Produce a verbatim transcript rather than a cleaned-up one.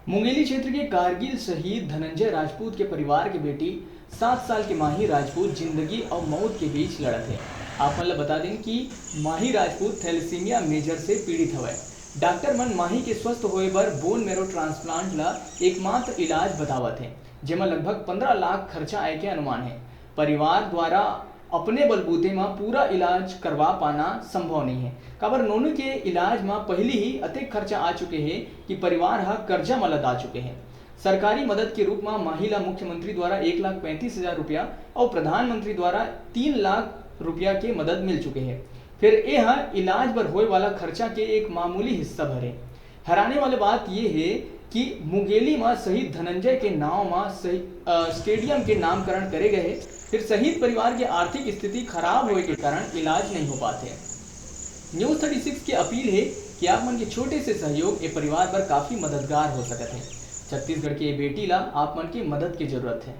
मुंगेली क्षेत्र के कारगिल शहीद धनंजय राजपूत के परिवार के बेटी सात साल के माही राजपूत जिंदगी अउ मौत के बीच लड़त हे। आप मन ल बता देन कि माही राजपूत थैलेसीमिया मेजर से पीड़ित हवय। डॉक्टर मन माही के स्वस्थ होए बर बोन मेरो ट्रांसप्लांट ल एकमात्र इलाज बतावत हे, जेमा लगभग पंद्रह लाख खर्चा आए के अनुमान हे। परिवार द्वारा अपने बलबूते म पूरा इलाज करवा पाना संभव नइ हे, काबर नोनी के इलाज म पहिली ही अतेक खर्चा आ चुके हे कि परिवार ह कर्जा म लदा चुके हे। सरकारी मदद के रूप म माही ल मुख्यमंत्री द्वारा एक लाख पैंतीस हजार रुपया अउ प्रधानमंत्री द्वारा तीन लाख रुपया के मदद मिल चुके हे। फिर ए ह इलाज बर होए वाला खर्चा के एक मामूली हिस्सा भरे। हैरानी वाली बात ये हे कि मुंगेली म शहीद धनंजय के नाव म सही, अ, स्टेडियम के नामकरण करे गए हे, फिर शहीद परिवार के आर्थिक स्थिति खराब होए के कारण इलाज नहीं हो पाते। न्यूज़ थर्टी सिक्स के अपील हे कि आप मन के छोटे से सहयोग ए परिवार बर काफी मददगार हो सकत हे। छत्तीसगढ़ के ए बेटी ला आप मन के मदद के जरूरत हे।